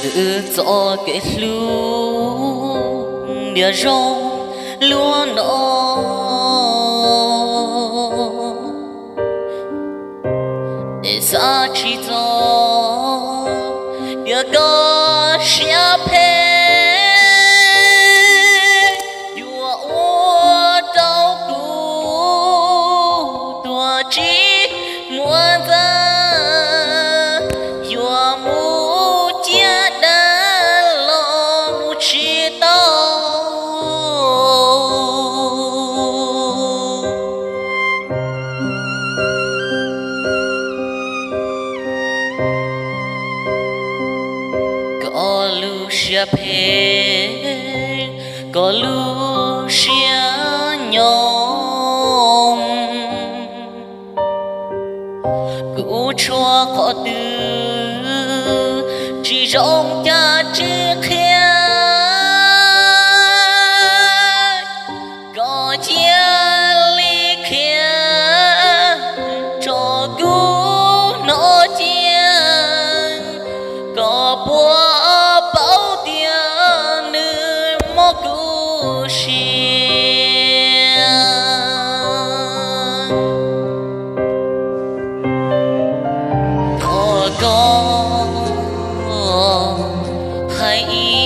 Wb txoj kev hlub ntiag zoo luaj no, es xav tsis txog tias koj siab phem yuav ua rau kuv tuag tsis muaj ntxa, yuav mus ciaj dab los mus tsis tau. Koj lub siab phem, koj lub siab nyob, kuv tshuav qhov twg tsis zoo cas tsis qhia, koj cia li qhia rau kuv hnov cia, koj puas paub tias nws mob kuv siab. Thov koj hais